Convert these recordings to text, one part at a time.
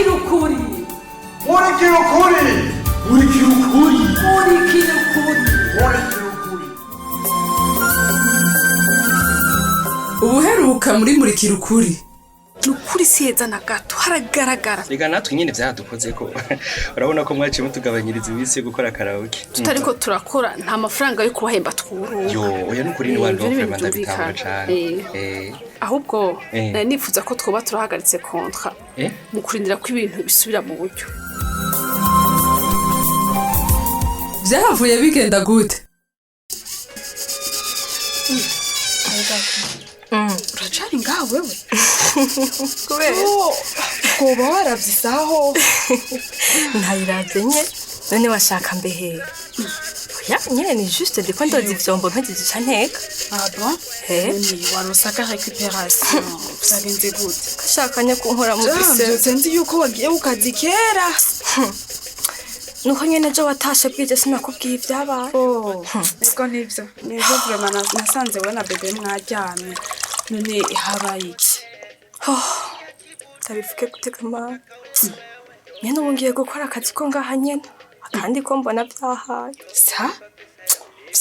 Murikira ukuri. Murikira ukuri. Murikira ukuri. Murikira ukuri. Murikira ukuri. Ubuheruka muri Murikira ukuri. Ni ukuri si heza na gato, haragaragara. Reka natwe nyine byaradukoze ko urabona ko mwaciye mutugabanyiriza iminsi yo gukora karaoke. Tutariko turakora, nta mafaranga yo kubahemba twuronka. Yo, oya, nukuri ni Ivyo wa ni ibintu vraiment ndabitahura vyumvikana. cane. Ahubwo nari nifuza ko twoba turahagaritse contrat mu kurindira ko ibintu bisubira mu buryo. Vyahavuye bigenda gute? Uracari ngaho wewe? Kubera? Woba waravye isaha hoho? Ntayiravye nye. None washaka mbehera? Oya nyene, ni juste ndiko ndoza ivyombo mpejeje ca nteka. Ah bon? Eh. None waronse aka récupération, vyagenze gute? Gashakanye kunkora mu gisebe. Vyose nzi yuko wagiye ku kazi kera. Nuko nyene ejo watashe bwije, sinakubwiye ivyabaye. Oh, ego nivyo nivyo, vraiment nasanze we na bébé mwaryamye. None habaye iki? Ndabivuge gute kamana? Nyene ubu ngiye gukora akazi ko ngaha nyene, akandi ko mbona vyahaye. Sa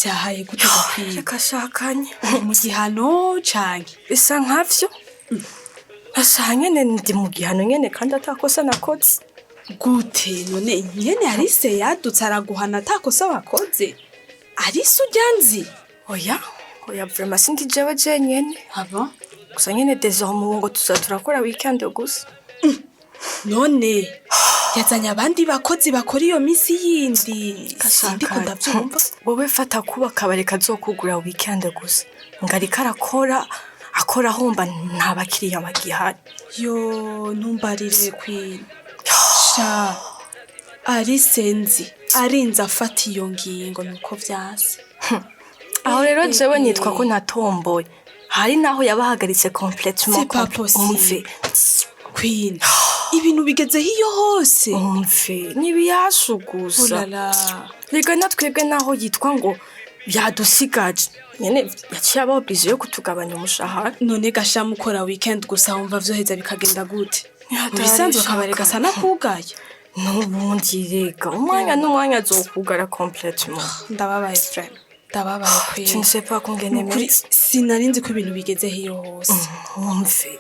vyahaye gute gakwiye? Reka shakanye. Uri mu gihano canke? Bisa nkavyo. Asa nyene ndi mu gihano nyene, kandi atakosa nakoze. Gute none? Nyene Arise yadutse araguhana atakosa wakoze? Arise urya nzi? Oya oya, vraiment sindi jewe jenyene. Ah bon? Gusa nyene désormais ubu ngo tuza turakora weekend gusa. None yazanye abandi bakozi bakora iyo minsi yindi? Sindiko ndavyumva. Wowe fata kuba akabari kazokugura weekend gusa, ngo ariko arakora akora ahomba, nta bakiriya bagihari. Yo, ntumbarire Queen. Sha, Arise nzi arinze afata iyo ngingo nuko vyanse. Aho rero jewe nitwa ko natomboye, hari naho yabahagaritse complètement. C'est pas possible. Umve. Queen, ibintu bigezeho iyo hose. Umve, ntibiyashu gusa. Oh là là. Rega na twebwe naho yitwa ngo yadusigaje nyene, yaciye aba obligé yo kutugabanya umushahara. None gasha, mukora weekend gusa, wumva vyoheza bikagenda gute? Mu bisanzwe akabari Shaka. gasa nakugaye. N'ubundi rega umwanya n'umwanya azokugara complètement. Ndababaye vraiment, ndababaye Je Queen. ne sais pas kungene Nukuri meze. sinari nzi ko ibintu bigezeho iyo hose. Umve,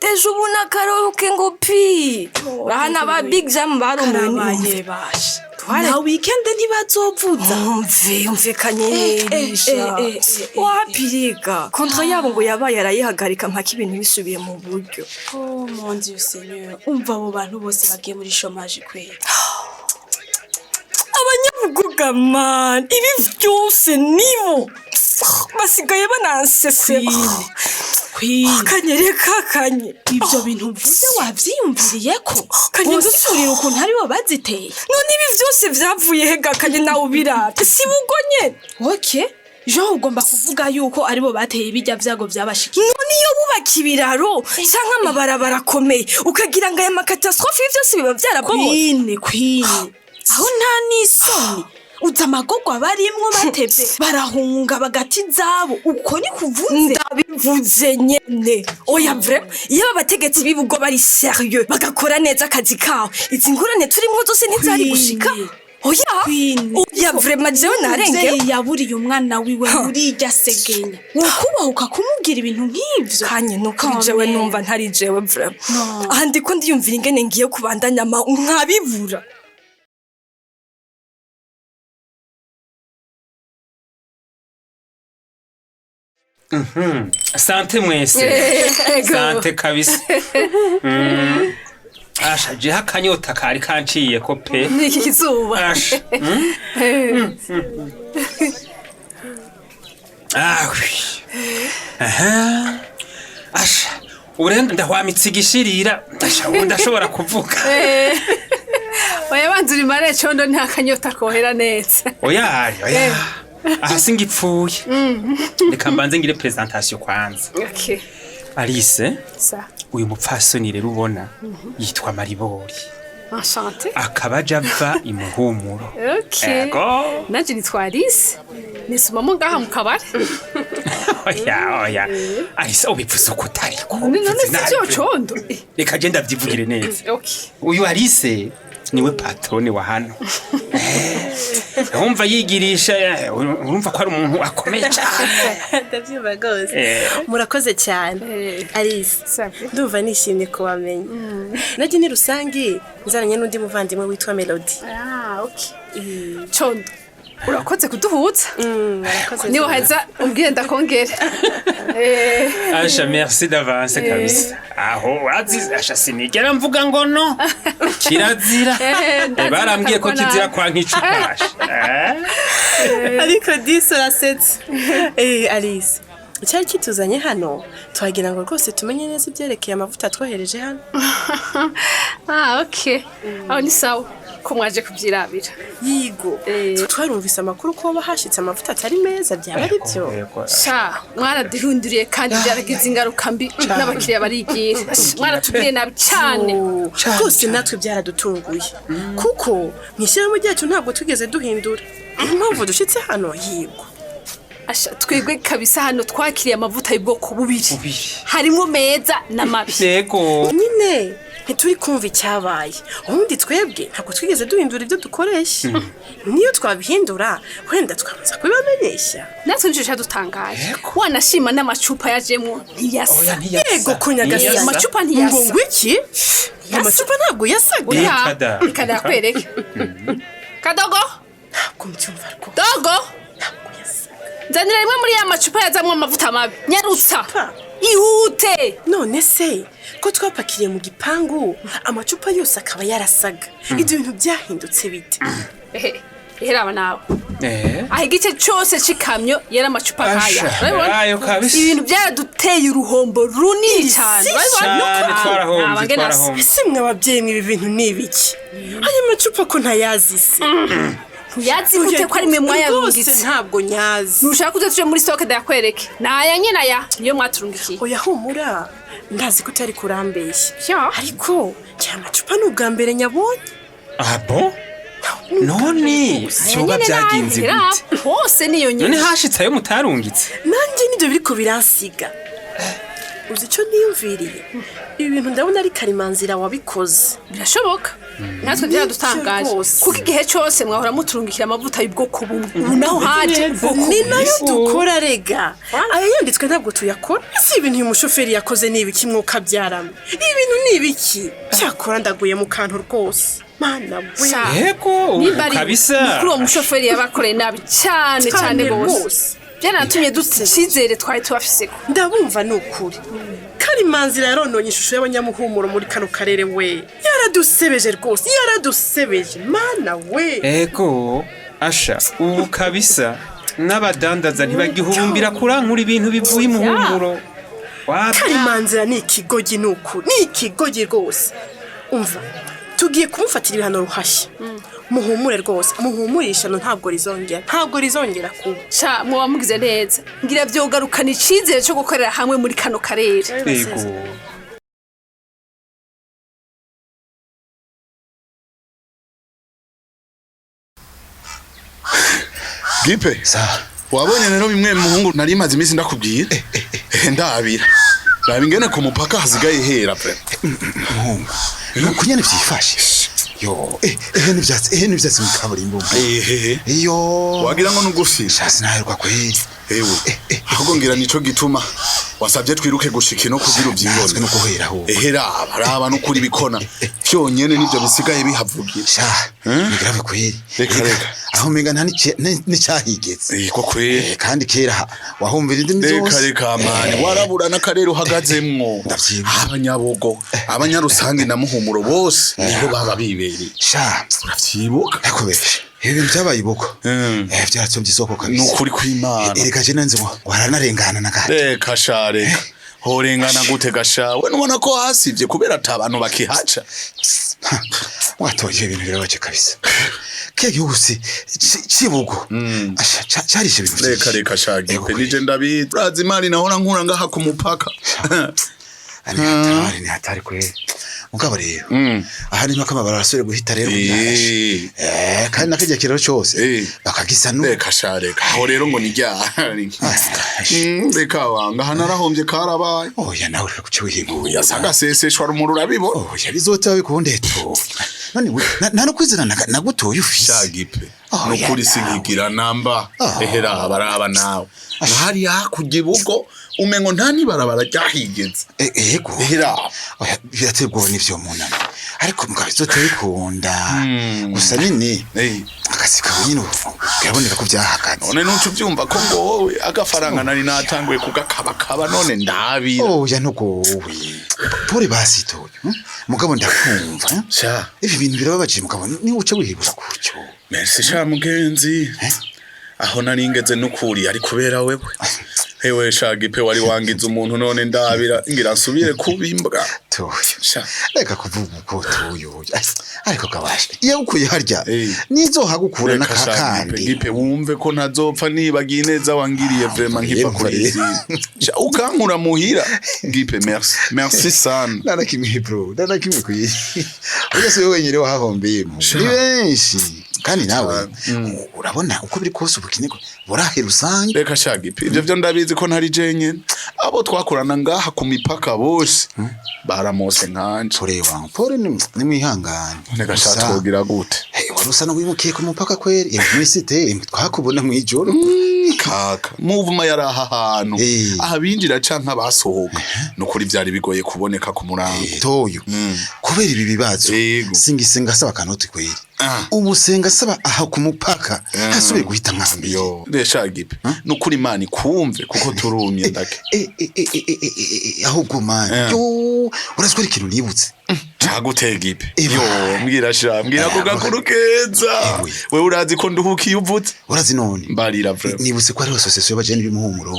déjà ubu n'akaroruke ngo pi bahana ba Big Jam barumiwe. Karabaye basha. Tware- Na weekend ntibazovuza. Umve, umvikanye nerisha. Wapi rega, contrat yabo ngo yabaye arayihagarika mpaka ibintu bisubiye mu buryo. Oh mon Dieu Seigneur, umva abo bantu bose bagiye muri chômage kweli. Abanyabuguga man, ibi byose nibo basigaye banansesera. Queen. Kanyereka kanye. Ivyo bintu mvuze wavyiyumviriye ko? Kanye. Usigurira ukuntu aribo baziteye? None ibi byose vyavuye hega kanye? Nawe ubirate, si bugo nyene. Okay, Jean, ugomba kuvuga yuko aribo bateye ibijya vyago vyabashikiye? None iyo bubaka ibiraro canke amabarabara akomeye, ukagira ngo aya ma catastrophes byose biba vyarabomotse? Queen, Queen, aho nta n'isoni? Uza amagorwa barimwo, batevye barahunga bagati zabo, uko ni kuvuze? Ndabivuze nyene. Oya vraiment, iyo abategetsi b'ibugo bari sérieux, bagakora neza akazi kabo, izi ngorane turimwo zose ntizari gushika. Oya. Queen. Oya vraiment, jewe narengewe. Umuvyeyi yaburiye umwana wiwe muri irya segenya, wokubahuka kumubwira ibintu nk'ivyo? Kanye, nukuri Quand jewe même. numva ntari jewe vraiment. No. Aha ndiko ndiyumvira ingene ngiye kubandanya nkabibura. Santé mwese, santé kabisa. Asha, jeho akanyota kari kanciye ko pe. Ni iki kizuba. Asha. Ah, oui. Aha. Asha, ubu rero ndahwamitse igishirira. Asha, ubu ndashobora kuvuga. Oya, banza urimare condo, nta kanyota kohera neza. Oya oya, aha singipfuye, reka mbanze ngire présentation kwanza. Okay. Alice. Sa. Uyu mupfasoni rero ubona yitwa Maribori. Enchanté. Akaba aja ava imuhumuro. Okay. Ego. Nanje nitwa Alice, nisumamo ngaha mu kabari. Oya, oya, Alisa, ubivuze uko utariko. None si byo, Condo? Reka je ndavyivugire neza. Okay. Uyu Alice niwe patronne wa hano. Urumva yigirisha, urumva ko ari umuntu akomeye cyane. Ndabyumva rwose. Murakoze cyane. Alice, Safi. ndumva nishimye kubamenya. Najye ni Rusange, nzaranye n'undi muvandimwe witwa Melody. Ah, okay. Condo, urakoze kuduhuza. Murakoze. Niba heza umbwire ndakongera. Asha, merci d'avance kabisa. Aho wazi, asha, sinigera mvuga ngo no kirazira. Ndazi. Barambwiye ko ko kizira kwa nk'icupa, asha. Ariko disi urasetse. Alice, icyari kituzanye hano, twagira ngo rwose tumenye neza ibyerekeye amavuta twohereje hano. Ah, okay. Aho ni sawa ko mwaje kubyirabira. Yigo. Twarumvise amakuru ko hoba hashitse amavuta atari meza, byaba ari byo? Sha, mwaradihunduriye kandi byaragize ingaruka mbi, n'abakiriya barigira. Mwaratubwiye nabi cyane. Oh, rwose natwe byaradutunguye, kuko mu ishyirahamwe ryacu ntabwo tugeze duhindura. Niyo mpamvu dushitse hano, yigo. Asha, twebwe kabisa hano twakiriye amavuta y'ubwoko bubiri. Bubiri. Harimo meza n'amabi. Yego. Nyine ntituri kumva icyabaye. Ubundi twebwe ntabwo twigeze duhindura ibyo dukoresha. Niyo twabihindura, wenda twabanza kubibamenyesha. Natwe nicyo cyadutangaje, wanashima n'amacupa yajemwo ntiyasa. Oya, ntiyasa. Yego ko nyagasani. Ntiyasa. Amacupa ntiyasa. Ngo ngwiki? Amacupa ntabwo yasaga? Oya, Reka da. reka ndakwereke. Kadogo! Ntabwo mbyumva rwose. Dogo! Ntabwo yasaga. Nzanira rimwe muri ya macupa yazamwo amavuta mabi, nyarutsa. Cupa? Ihute. None se ko twapakiriye mu gipangu, amacupa yose akaba yarasaga, ibyo bintu byahindutse bite? Ehe, ehe, nawe. Aho igice cyose c'ikamyo yari amacupa nkaya. Asha, Urabibona? ayo kabisa. Ibintu byaraduteye uruhombo runini cyane, urabibona? Cyane, twarahombye. Nta bangena se. Twarahombye. Ese mwe ababyeyi mwe, ibi bintu ni ibiki? Aya macupa ko ntayazi se? Ntuyazi gute ko ari mwe Rwose mwayarungitse? ntabwo nyazi. Ntushaka kuza tuje muri stock ndayakwereke? Naya nyine, aya niyo mwaturungikiye. Oya, humura, ndazi ko utari kurambeshya. Ya. Ariko aya macupa ni ubwa mbere nyabonye. Ah bon, none vyoba Nyine byagenze nawe, gute? hose niyo None nyine. hashitse ayo mutarungitse? Nanjye nibyo biriko biransiga. Uzi icyo niyumviriye? Ibi bintu ndabona ari Karimanzira wabikoze. Birashoboka, natwe byaradutangaje. Rwose. Kuko igihe cyose mwahora muturungikira amavuta y'ubwoko bumwe, ubu naho haje ubwoko Ni nayo Yego. dukora rega. Aya yanditswe ntabwo tuyakora. Ese ibintu uyu mushoferi yakoze ni ibiki? Mwuka byarame, ibi bintu ni ibiki? Cyakora ndaguye mu kantu rwose, Mana we. Sha. Yego, ubu Nimba ari kabisa. ni kuri uwo mushoferi yabakoreye nabi cyane cyane rwose. Rwose. Byanatumye duta icyizere twari tubafiseko. Ndabumva, ni ukuri Karimanzira yarononye ishusho y'abanyamuhumuro muri kano karere we. Yaradusebeje rwose, yaradusebeje, Mana we. Ego, asha, ubu kabisa n'abadandaza ntibagihurumbira kurankura ibintu bivuye imuhumuro. Wapi? Karimanzira ni ikigogi, ni ukuri ni ikigogi rwose. Umva, tugiye kumufatira ibihano ruhashya. Muhumure rwose, muhumure, ishano ntabwo rizongera, ntabwo rizongera kuba. Sha, muba mugize neza. Ngira vyogarukana icizere cyo gukorera hamwe muri kano karere. Ego. Gipe. Sawa. Wabonye rero bimwe muhungu nari maze iminsi ndakubwira? Ndabira. Raba ingene ku mupaka hasigaye hera pe. Muhungu, nuko nyene vyifashe yo, ehe n'ivyatsi mu kaburimbo. Ehe. Iyo. Wagira ngo nugusira. Sha, sinaherwa kweli. Ewe. Ahubwo ngira nico gituma wasabye twiruke gushika ino kugira uvyibone. Natwe no guhera aho. Ehe, raba, raba nukuri bikona. Vyonyene nivyo bisigaye bihavugira. Sha, ni grave kweli. Reka, reka. Aho umenga nta n'icahigeze. Ko kweli. Kandi kera wahumvira indimi Reka zose. reka mani, warabura n'akarere uhagazemwo. Ndavyibuka. Abanyabugo, abanyarusange na Muhumuro bose niho baba bibereye. Sha. Uravyibuka? Nakubeshe, ibi bintu vyabaye iboko. Vyaratsomvye isoko kabisa. Nukuri kw'Imana. Erega je nanze ngo waranarengana na gato. Reka sha, reka. Horengana gute gasha? We nubona ko hasivye kubera ata bantu bakihaca. Watoye ibintu birabaje kabisa. Kiya gihugu si cibugo. Asha, carishe ibintu Reka vyinshi. reka sha Ego Gipe, kweli. nije ndabizi. Urazi imari nahora nkura ngaha ku mupaka. Ni hatari, ni hatari kweli. Mugabo rero aha ni mpaka amabarabara asubire guhita rero kandi nakirya kiraro cose bakagisanura. Reka sha, reka aho rero ngo ni ryari? Reka wanga hano arahombye karabaye. Oya, nawe reka kuca wihingura. Yasagaseseshwa rumuri, urabibona. Oya, bizoteba bikunde to. None nta no kwizera nagutoye ufise. Shagipe, Oya, nukuri nawe. sinkigira namba. Ah. Ehera abaraba nawe hari hakurya ibugo umengo nta nibarabara ryahigeze. Ego. Ehera. Oya, birateye ubwoba n'ivyo munama, ariko mugabo bizoteba bikunda. Gusa nyine akazi kawe nyine ubu biraboneka ko byahagaze. None nuca uvyumva ko ngo wowe agafaranga nari natanguye kugakabakaba, none ndabira. Oya, ntugowe, pole basi toyo, Mugabo ndakumva, eh? Sha. Ibi bintu birababaje, mugabo ni uce wihebura gutyo. Merci sha mugenzi, aho nari ngeze nukuri ari kubera wewe. Hewe shagipe, wari wangize umuntu, none ndabira ngira nsubire kubimbwa. Toyo. Sha. Reka kuvuga uko toyo, ariko kabasha iyo ukuye harya nizohagukura Reka sha, Gipe, n'akakandi. Gipe, wumve ko ntazopfa nibagiye neza wangiriye vraiment nkiva kuri izi. Sha, ukankura muhira Gipe, merci, merci sana. Nta kimwe bro, nta kimwe kuyi. Urya si wowe wenyine wahahombeye, mu ni benshi. Kandi nawe urabona uko biri kose ubukene burahe rusange. Reka sha Gipe, ivyo vyo ndabizi ko ntari jenyene, abo twakorana ngaha ku mipaka bose baramose nkanje. Pole wangu, pole, nimwihangane. Reka sha, Gusa- twogira gute? Hey, wari usa n'uwimukiye ku mupaka kweri. Mw'isite twakubona mw'ijoro. Kaka muvuma yari aha hantu abinjira canke abasohoka, nukuri vyari bigoye kuboneka ku murango. Toyo, kubera ibi bibazo singisenga asaba akanoti kweri. Ubu senga asaba aha ku mupaka hasubire guhita nka mbere. Yo resha Gipe, nukuri Imana ikumve kuko turumye ndake. Ahubwo mani, yo, urazi ko ari ikintu nibutse. Cagutega Gipe? Yo, mbwira sha, mbwira ko gakuru keza. Wewe urazi ko nduhukiye uvutse. Urazi none mbarira vraiment. Nibutse ko hariho association y'abajene b'imuhumuro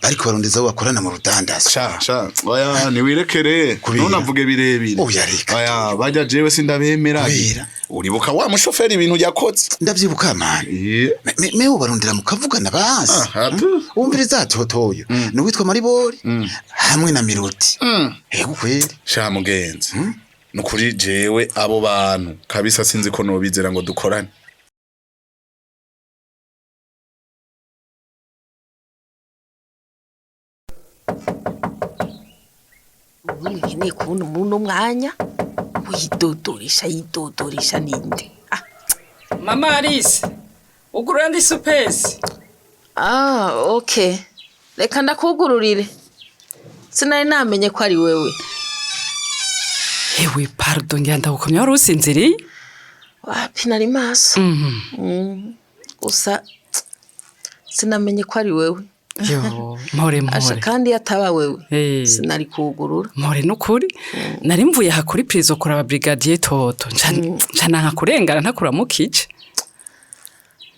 bariko barondeza abo bakorana mu rudandazo. Sha sha, oya, niwirekere, ntunavuge birebire. Oya, reka. Oya, bajya jewe sindabemera. Kubera? Uribuka wa mushoferi ibintu yakoze? Ndavyibuka mani. Mewe barondera mukavugana basi. Wumviriza totoyo ni uwitwa Maribori hamwe na Miroti. Ego kweri. Sha mugenzi, nukuri jewe abo bantu kabisa sinzi ko nobizera ngo dukorane. Ubu nkeneye kubona muri uno mwanya widodoresha yidodoresha ninde? Mama Alice, ugurura ndi supesi. Ah, okay, reka ndakugururire, sinari namenye ko ari wewe. Ewe, pardon, ngira ndagukomye, wari usinziriye? Wapi, nari maso. Gusa sinamenye ko ari wewe. Yo, mpore. Asha. Mpore. Kandi iyo ataba wewe sinari kugurura. Mpore nukuri. Nari mvuye aha kuri prison kuraba brigadier Toto. Nca nanka kurengana ntakuramukije.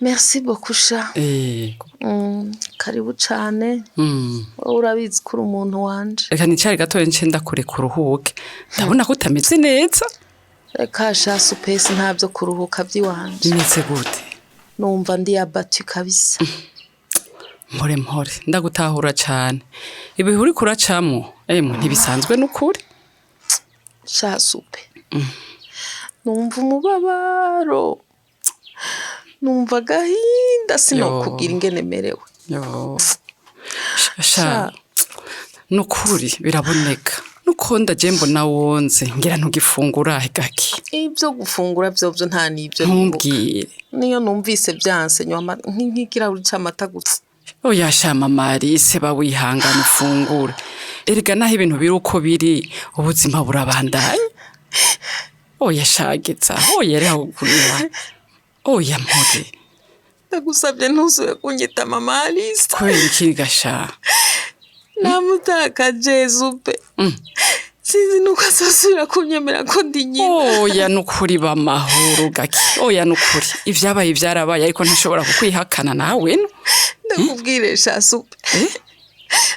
Merci beaucoup sha. Karibu cane. Wowe urabizi ko uri umuntu wanje. Reka nicare gatoya nce ndakureka uruhuke. Ndabona ko utameze neza. Reka sha supesi, ntabyo kuruhuka by'iwanje. Bimeze gute? Numva ndi abattu kabisa. Mpore mpore, ndagutahura cane. Ibihe uriko uracamwo, emwe, ntibisanzwe nukuri. Sha supe, numva umubabaro, numva agahinda, sinokubwira ingene merewe. Yo. Sha, nukuri biraboneka. Nuko ndaje mbona wonze, ngira ntugifungura gaki. Ibyo gufungura vyovyo nta n'ibyo nibuka. Ntumbwire. Niyo numvise byanse nywa nk'ikirahuri c'amata gusa. Oya sha mama Alice, ba wihangana ufungure. Erega naho ibintu biri uko biri, ubuzima burabandanya. Oya shageza, oya reka kurira. Oya mpore. Ndagusabye ntuzube kunyita mama Alice. Kubera iki gasha? Namutakaje supe, sinzi nuko azosubira kunyemera ko ndi nyina. Oya nukuri, bamahoro gaki. Oya nukuri. Ivyabaye vyarabaye, ariko ntashobora kukwihakana nawe no. Ndakubwire sha supe,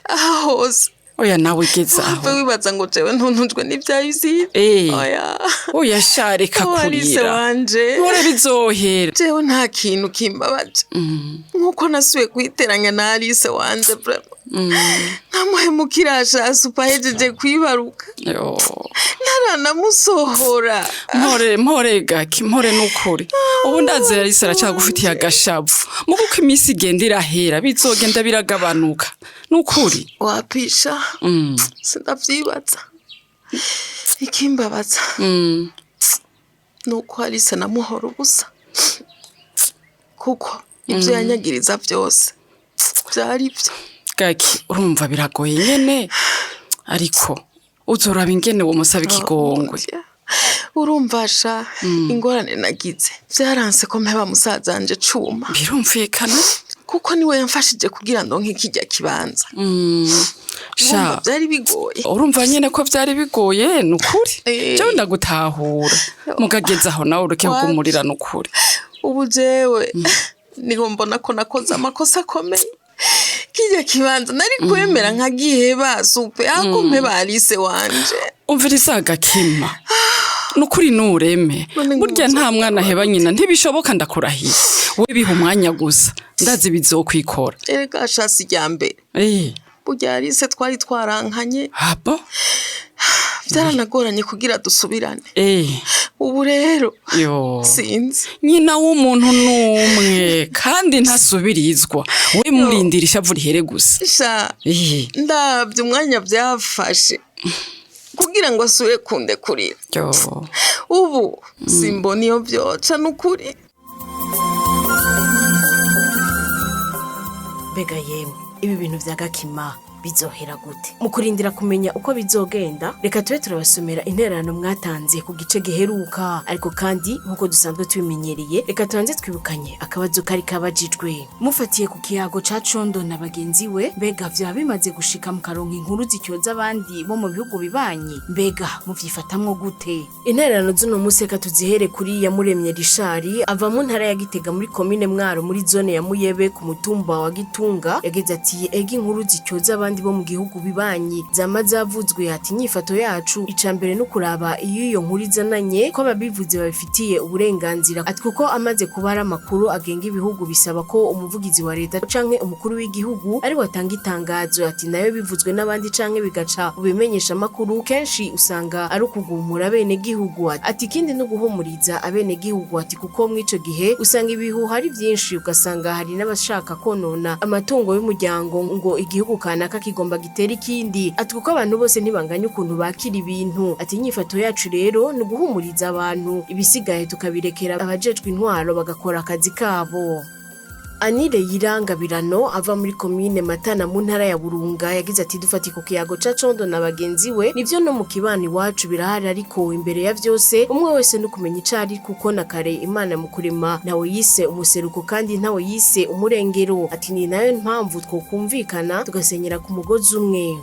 aha hose Oya nawe geza aho. Wave wibaza ngo jewe ntuntujwe n'ibya Yuzine. Eh. Oya. Oya sha reka Oh, Alice kurira. wanje. Mpore bizohera. Jewe nta kintu kimbabaje. Nkuko nasubiye kwiteranya na Alice wanje vraiment. Nkamuhemukira sha supa ahejeje kwibaruka. Yo. Ntaranamusohora. Mpore mpore gaki mpore nukuri. Ubu ndazi Alice aracagufitiye agashavu. Mugo uko iminsi igenda irahera bizogenda biragabanuka. Nukuri. Wapisha. Sindavyibaza. Ikimbabaza. Nuko Alice namuhora ubusa. Kuko ivyo yanyagiriza vyose vyari vyo. Gaki urumva biragoye nyene. Ariko uzoraba ingene uwo musaba ikigongwe. Urumva sha ingorane nagize vyaranse ko mpeba musaza wanje Cuma. Birumvikana. Kuko niwe yamfashije kugira ndonke kirya kibanza. Sha Urumva vyari bigoye. Urumva nyene ko vyari bigoye nukuri. Jewe ndagutahura. Mugageza aho nawe ureke kugumurira nukuri. Ubu jewe niho mbona ko nakoze amakosa akomeye. Kirya kibanza nari kwemera nkagiheba supe ako mpeba Alice wanje. Umviriza Gakima. Nukuri nureme. Burya nta mwana aheba nyina ntibishoboka ndakurahiye. We biha umwanya gusa. Ndazi bizokwikora. Erega sha si irya mbere. Burya Alice twari twarankanye. Abo? Vyaranagoranye kugira dusubirane. Ubu rero Yo. sinzi. Nyina w'umuntu n'umwe kandi ntasubirizwa. We murindira ishavu rihere gusa. Sha ndavye umwanya vyafashe kugira ngo asubire kundekurira. Yo. Ubu simbona iyo vyoca nukuri. Mbega yemwe ibi bintu vya Gakima bizohera gute? Mu kurindira kumenya uko bizogenda, reka tube turabasomera intererano mwatanze ku gice giheruka. Ariko kandi nk'uko dusanzwe tubimenyereye, reka tubanze twibukanye akabazo kari kabajijwe. Mufatiye ku kiyago ca Condo na bagenzi we, mbega vyaba bimaze gushika mu karonka inkuru zicyoza abandi bo mu bihugu bibanyi? Mbega muvyifatamwo gute? Intererano z'uno munsi reka tuzihere kuri Yamuremye Richard ava mu ntara ya Gitega muri komine Mwaro muri zone ya Muyebe ku mutumba wa Gitunga. Yagize ati ega inkuru zicyoza abandi bo mu gihugu bibanyi zama zavuzwe, ati inyifato yacu ica mbere no kuraba iyo iyo nkuru izananye ko ababivuze babifitiye uburenganzira, ati kuko amaze kuba ari amakuru agenga ibihugu bisaba ko umuvugizi wa leta canke umukuru w'igihugu ari watanga itangazo, ati nayo bivuzwe n'abandi canke bigaca ubimenyesha amakuru kenshi usanga ari ukugumura abene gihugu, ati ikindi no guhumuriza abene gihugu, ati kuko mw'ico gihe usanga ibihuha ari vyinshi, ugasanga hari n'abashaka konona amatungo y'umuryango ngo igihugu kanaka kigomba gitera ikindi, ati kuko abantu bose ntibanganya ukuntu bakira ibintu, ati inyifato yacu rero ni uguhumuriza abantu, ibisigaye tukabirekera abajejwe intwaro bagakora akazi kabo. Anire Yirangabirano ava muri komine Matana mu ntara ya Burunga yagize ati dufatiye ku kiyago ca Condo na bagenzi we, nivyo no mu kibano iwacu birahari, ariko imbere ya vyose umwe wese no kumenya icari, kuko na kare Imana mu kurema ntawe yise umuseruko kandi ntawe yise umurengero, ati ni nayo mpamvu twokumvikana tugasenyera ku mugozi umwe.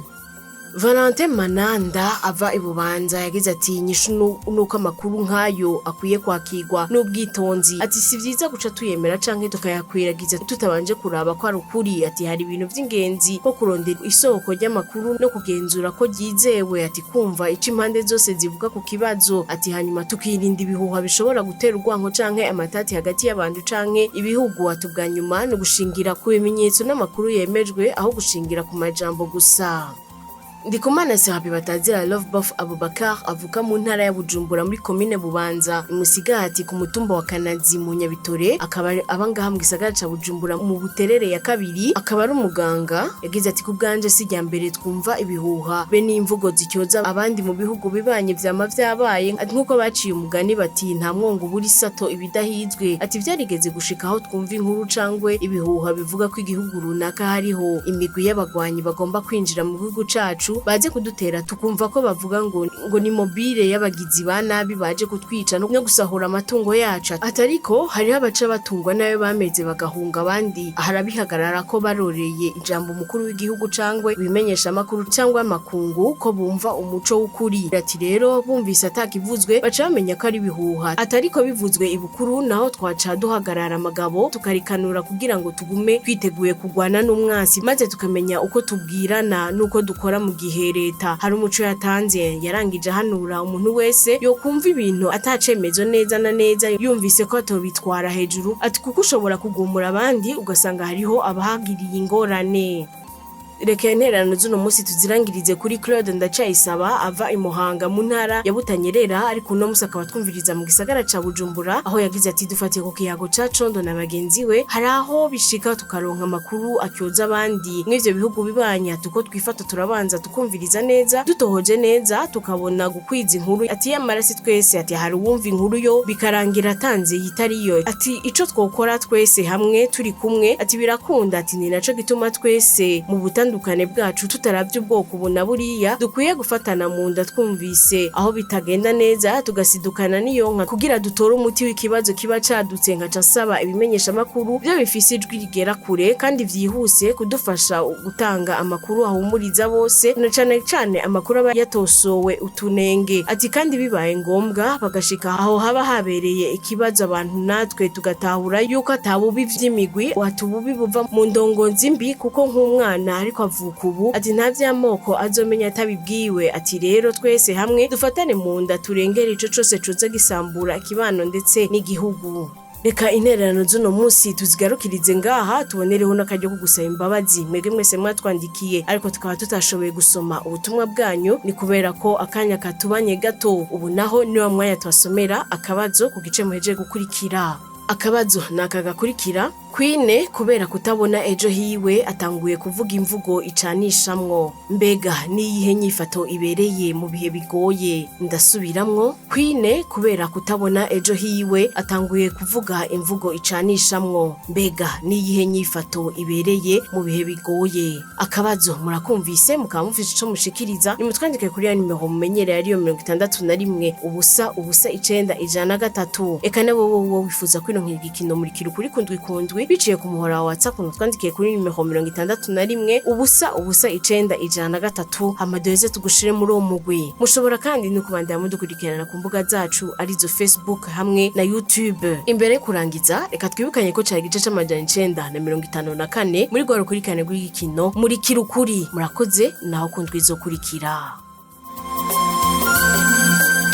Valentin Mananda ava i Bubanza yagize ati inyishu nuko amakuru nk'ayo akwiye kwakirwa n'ubwitonzi, ati si vyiza guca tuyemera canke tukayakwiragiza tutabanje kuraba ko ari ukuri, ati hari ibintu vy'ingenzi nko kurondera isoko ry'amakuru no kugenzura ko ryizewe, ati kumva ico impande zose zivuga ku kibazo, ati hanyuma tukirinda ibihuha bishobora gutera urwanko canke amatati hagati y'abantu canke ibihugu, ati ubwa nyuma ni ugushingira ku bimenyetso n'amakuru yemejwe aho gushingira ku majambo gusa. Ndikumana Serapi batazira Love Buff Abubakar avuka mu ntara ya Bujumbura muri komine Bubanza imusigati ku mutumba wa Kanazi mu Nyabitore, akaba abangaha mu gisagara ca Bujumbura mu Buterere ya kabiri, akaba ari umuganga. Yagize ati ku bwanje si irya mbere twumva ibihuha be n'imvugo zicyoza abandi mu bihugu bibanye vyama vyabaye, ati nkuko baciye umugani bati nta mwongo ubura isato ibidahizwe, ati vyarigeze gushika aho twumva inkuru cangwe ibihuha bivuga ko igihugu runaka hariho imigwi y'abagwanyi bagomba kwinjira mu gihugu cacu baze kudutera, tukumva ko bavuga ngo ni mobile y'abagizi ba nabi baje kutwica no gusahura amatungo yacu, atariko hariho abaca batungwa nayo bameze bagahunga, abandi harabihagarara ko baroreye ijambo umukuru w'igihugu cangwe ibimenyesha amakuru cangwa amakungu ko bumva umuco w'ukuri, ati rero bumvise atakivuzwe baca bamenya ko ari ibihuha, atariko bivuzwe ibukuru naho twaca duhagarara amagabo tukarikanura kugira ngo tugume twiteguye kugwana n'umwansi, maze tukamenya uko tubwirana n'uko dukora mu gihe leta hari umuco yatanze. Yarangije ahanura umuntu wese yokumva ibintu atacemezo neza na neza yumvise ko atobitwara hejuru, ati kuko ushobora kugumura abandi ugasanga hariho abahagiriye ingorane. Reka intererano z'uno munsi tuzirangirize kuri Claude Ndacayisaba ava i Muhanga mu ntara ya Butanyerera, ariko uno munsi akaba twumviriza mu gisagara ca Bujumbura, aho yagize ati: "Dufatiye ku kiyago ca Condo na bagenzi we, hari aho bishika tukaronka amakuru atyoza abandi mw'ivyo bihugu bibanya, tuko twifata turabanza tukumviriza neza, dutohoje neza tukabona gukwiza inkuru." Ati yamara si twese, ati hari uwumva inkuru yo bikarangira atanze yitariyo. Ati ico twokora twese hamwe turi kumwe, ati birakunda. Ati ni naco gituma twese mu butandukane bwacu, tutaravye ubwoko ubu na buriya, dukwiye gufatana mu nda, twumvise aho bitagenda neza tugasidukana n'iyo nka kugira dutore umuti w'ikibazo kiba cadutse. Nkaca nsaba ibimenyesha makuru byo bifise ijwi rigera kure kandi vyihuse kudufasha gutanga amakuru ahumuriza bose, na cane cane amakuru aba yatosowe utunenge. Ati kandi bibaye ngombwa bagashika aho haba habereye ikibazo, abantu natwe tugatahura yuko atabubi vy'imigwi, watububi buva mu ndongozi mbi, kuko nk'umwana ariko avuka ubu, ati nta vy'amoko azomenya atabibwiwe. Ati rero twese hamwe dufatane mu nda, turengere ico cose coza gisambura ikibano ndetse n'igihugu. Reka intererano z'uno munsi tuzigarukirize ngaha, tubonereho n'akaryo ko gusaba imbabazi mwebwe mwese mwatwandikiye ariko tukaba tutashoboye gusoma ubutumwa bwanyu, ni kubera ko akanya katubanye gato. Ubu naho niwa mwanya tubasomera akabazo ku gice muhejeje gukurikira. Akabazo ni aka gakurikira: Queen kubera kutabona ejo hiwe atanguye kuvuga imvugo icanishamwo. Mbega niyihe nyifato ibereye mu bihe bigoye? Ndasubiramwo: Queen kubera kutabona ejo hiwe atanguye kuvuga imvugo icanishamwo. Mbega niyihe nyifato ibereye mu bihe bigoye? Akabazo murakumvise, mukaba mufise ico mushikiriza, nimutwandike kuri ya nimero mumenyereye, ariyo 61 0 0 9 103. Eka nawe wowe wifuza kwironkera igikino Murikira Ukuri kundwi kundwi biciye ku muhora wa WhatsApp, mutwandikiye kuri nimero 61 0 0 9 103, hama duheze tugushire muri uwo mugwi. Mushobora kandi no kubandanya mudukurikirana ku mbuga zacu, arizo Facebook hamwe na YouTube. Imbere yo kurangiza, reka twibukanye ko cari igice c'954 muri rwa rukurikirane rw'igikino Murikira Ukuri. Murakoze, naho kundwi izokurikira.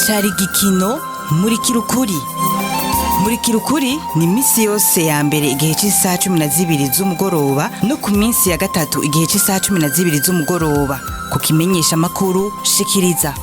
Cari igikino Murikira Ukuri. Murikira Ukuri ni iminsi yose ya mbere igihe cy'isaha 12 z'umugoroba, no ku minsi ya gatatu igihe cy'isaha 12 z'umugoroba, ku kimenyesha amakuru Shikiriza.